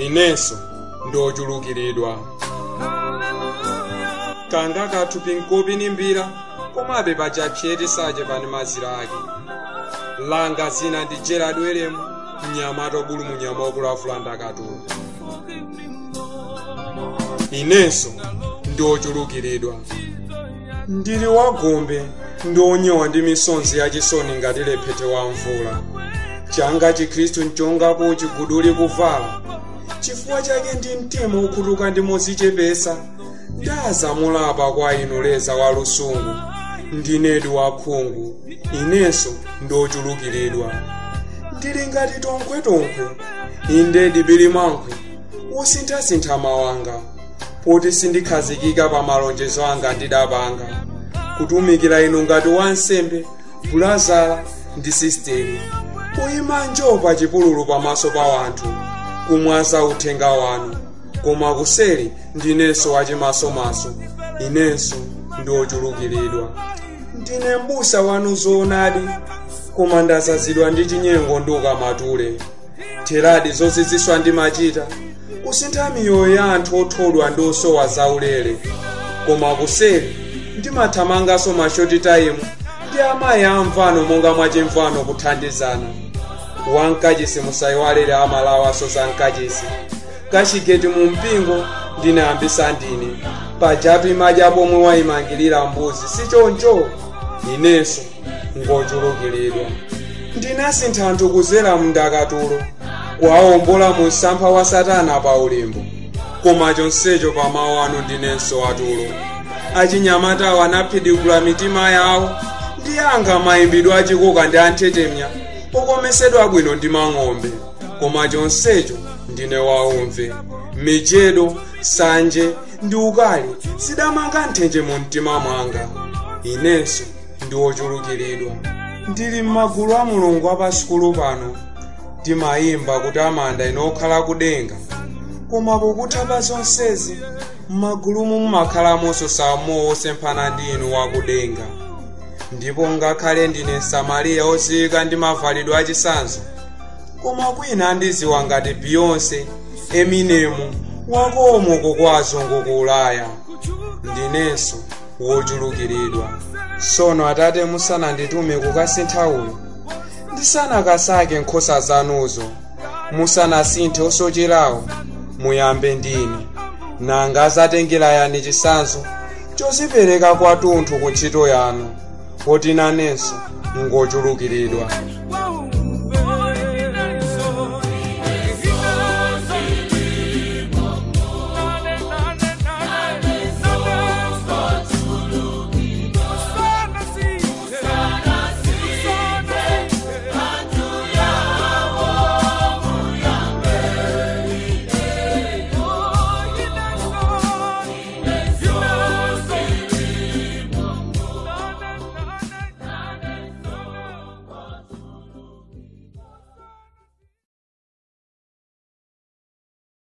Inenso ndochulukiridwa. Kanga kathupi nkopinimbira, komabe paja pyete sachepa ndi mazira ake. Langa zina ndi Gerald Welemu, mnyamata obulu munyama wokulavula ndakatulo. Inenso ndochulukiridwa. Ndili wagombe ndi onyowa ndi misonzi yachisoni ngati lephete wa mvula. Changa chikhristu nchongapo chiguduli kuvala. Chifukwa chake ndi mtima ukhutuka ndi mozichepesa, ndazamulapa kwa inu leza wa lusungu. Ndinedi wakhungu, inenso ndochulukiridwa. Ndili ngati tonkhwetonkwe, indedi bilimankhwe, usinthasintha mawanga, poti sindikhazikika pa malonjezo anga ndidapanga. Kutumikira inu ngati wansembe, bulazala ndi sisteri, kuyima njo pa chipululu pamaso pa wanthu, kumwaza uthenga wanu. Koma kuseri ndinenso wachimasomaso, inenso ndochulukiridwa. Ndine m'busa wanu zoonadi, koma ndasazidwa ndi chinyengo ndi ukamatule. Theradi zoziziswa ndimachita, kusintha miyoyo ya anthu othodwa ndi osowa zaulere. Koma kuseri ndimathamanganso mashoti time ndi amayi amvano monga mwachimvano kuthandizana. Wankachisi musayiwalire amalawaso za nkachisi. Kachigeti mu mpingo ndinayambisa ndine, pajatu imadya pomwe wayimangirira mbuzi, sichoncho? Inenso ngochulukiridwa. Ndinasintha anthu kuzera mndakatulo, kuwawombola mu msampha wa satana pa ulimbo. Koma chonsecho pa mawu anu ndinenso watulo. Achinyamatawo anaphidikula mitima yawo ndi anga mayimbidwe achikoka ndi anthetemya okomesedwa bwino ndi mang'ombe. Koma chonsecho ndine waumve. Mijedo, sanje ndi ukali zidamanga nthenje mu mtima mwanga. Inenso ndi wochulukiridwa. Ndili m'magulu a Mulungu apasukulu pano, timayimba kuti amanda ine okhala kudenga. Koma pokutha pa zonsezi, m'magulumu mumakhalamonso samowo osemphana ndi inu wakudenga. Ndipo ngakhale ndine Msamariya odziwika ndi mavalidwe achisanzo, koma kwina andiziwa ngati Beyonce, Eminem, wakomoko kwa azungu ku Ulaya. Ndinenso wochulukiridwa. Sono atate musananditume kukasintha uyu, ndisanakasake nkhosa zanuzo, musanasinthe osocherawo, muyambe ndine. Nanga azatengera yani chisanzo chozipereka kwathunthu ku ntchito yanu, poti nanenso ngochulukiridwa.